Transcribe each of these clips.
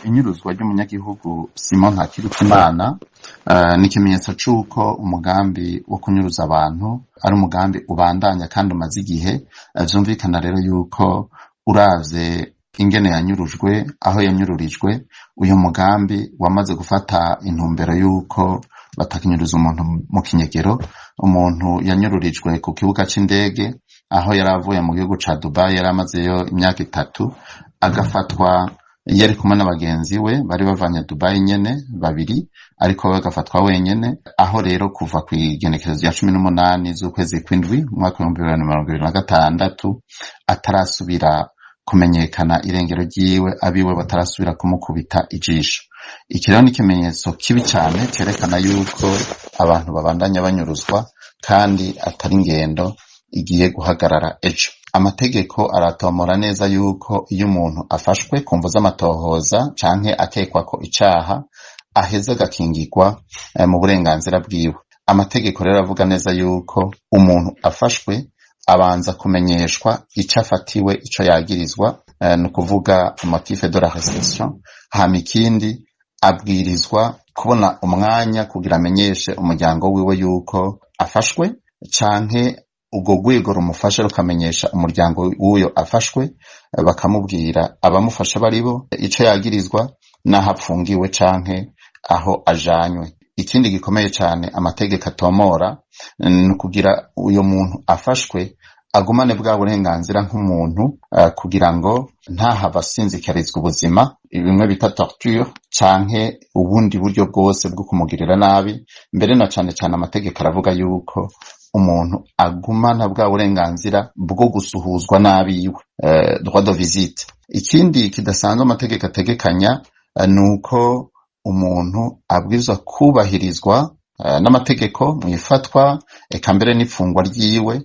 Inyuruzwa ry'umunyagihugu Simon Ntakirutimana ni ikimenyetso c'uko umugambi wo kunyuruza abantu ari umugambi ubandanya kandi umaze igihe. Vyumvikana rero yuko uravye ingene yanyurujwe, aho yanyururijwe, uyu mugambi wamaze gufata intumbero y'uko batakinyuruza umuntu mu kinyegero. Umuntu yanyururijwe ku kibuga c'indege aho yari avuye mu gihugu ca Dubai, yari amazeyo imyaka 3, agafatwa yari kumwe na bagenzi we bari bavanye Dubai nyene babiri, ariko we agafatwa wenyene. Aho rero kuva kw'igenekerezo rya 18 z'ukwezi kw'indwi umwaka w'2026 atarasubira kumenyekana irengero ryiwe, abiwe batarasubira kumukubita ijisho. Iki rero ni ikimenyetso kibi cane cerekana yuko abantu babandanya banyuruzwa kandi atari ingendo igiye guhagarara ejo. Amategeko aratomora neza yuko iyo umuntu afashwe ku mvo z'amatohoza canke akekwako icaha, aheza agakingirwa mu burenganzira bwiwe. Amategeko rero avuga neza yuko umuntu afashwe abanza kumenyeshwa ico afatiwe, ico yagirizwa, ni ukuvuga motif de la réception. Hama ikindi, abwirizwa kubona umwanya kugira amenyeshe umuryango wiwe yuko afashwe, canke urwo rwego rumufasha rukamenyesha umuryango w'uyo afashwe, bakamubwira abamufasha baribo, ico yagirizwa, n'aho apfungiwe canke aho ajanywe. Ikindi gikomeye cane amategeko atomora ni ukugira uyo muntu afashwe agumane bwa burenganzira nk'umuntu, kugira ngo ntahava asinzikarizwa ubuzima, bimwe bita torture, canke ubundi buryo bwose bwo kumugirira nabi. Mbere na cane cane amategeko aravuga yuko umuntu agumana bwa burenganzira bwo gusuhuzwa n'abiwe, droit de visite. Ikindi kidasanzwe amategeko ategekanya ni uko umuntu abwirizwa kubahirizwa n'amategeko mw'ifatwa eka mbere n'ifungwa ryiwe,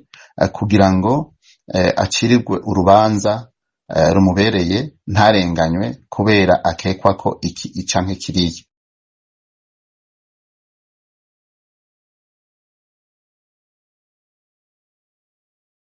kugira ngo acirirwe urubanza rumubereye, ntarenganywe kubera akekwa ko iki canke kiriya.